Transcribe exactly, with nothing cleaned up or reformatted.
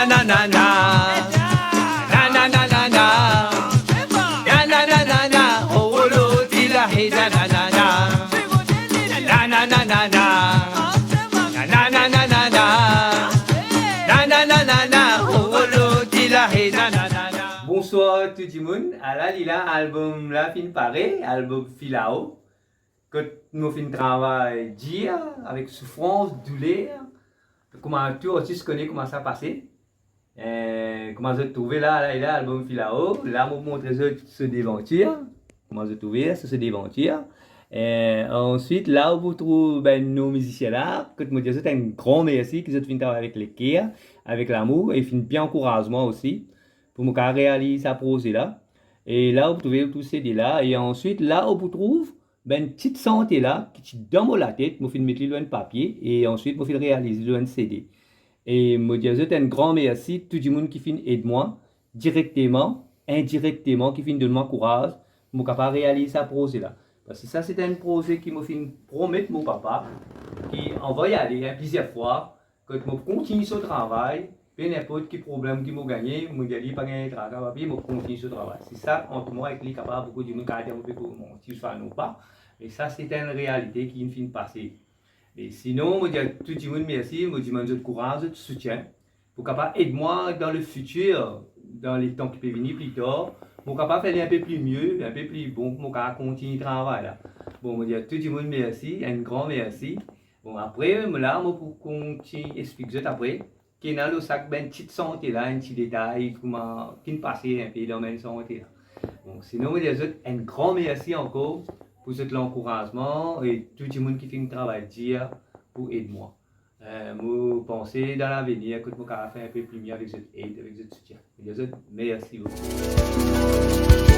Na, na, na, na. Na, na, na, na, na. Na, na, na, na, na. Oh, oh, lo, di, la, he, na, na, na, na. Na, na, na, na, na. Na, na, na, na, na. Na, na, na, na, na. Oh, oh, lo, di, la, he, na, na, na, na. Bonswar tou dimoun. Ala li la, albom la finn pare, albom Filao. Kot mo finn travay dir, avek soufrans, douler. Kouma tou artis kone kouma sa pase. Eh, kouma zot trouve la, la, la, albom Filao. La, mo montre zot so devantir. Kouma zot trouve, sa so devantir. Eh, answit, la ou pou trouv bann nom mizisien la, kot mo dir zot enn gran mersi ki zot finn travay avek leker, avek lamour, e finn bien ankouraz mwa osi, pou mo kapav realiz sa proze la. E la ou pou trouve tou CD la, e answit, la ou pou trouv bann tit sante la, ki ti dan mo latet, mo finn met li lor enn papie, e answit mo finn realiz li lor enn CD. E mo dir zot enn gran mersi, tou dimoun ki finn ed mwa, direkteman, indirekteman, ki finn donn mwa kouraz, mo kapav realiz sa proze la. Parski sa, se enn proze ki mo finn promet mo papa, ki anvan li ale, en, plizier fwa, kot mo kontign so travay, pe ninport ki problem ki mo gagne, mo dir li pa gagn traka, papi, mo kontign so travay. Se sa, ant mwa ek li, kapav boukou dimoun kapav dir mo pe manti, swa non pa, me sa, se enn realite ki finn pase. Me sinon, mo dir tou dimoun mersi, mo dimann zot kouraz, zot soutien, pou kapav ed mwa dan le fitir, dan letan ki pe vini pli tar, mo kapav fer li enpe pli mie, enpe pli bon, pou mo kapav kontign travay la. Bon, mo dir tou dimoun mersi, enn gran mersi. Bon, apre, mo la, mo pou kontign explik zot apre, ki ena lor sak bann tit sante la, enn ti detay, kouma, ki finn pase enpe dan bann sante la. Bon, sinon, mo dir zot enn gran mersi ankor pou zot lankourazman e tou dimoun ki finn travay dir pou ed mwa. Eh, mo panse dan lavenir, kot mo kapav fer enpe pli mie avek zot ed, avek zot soutien. Mo dir zot mersi boukou.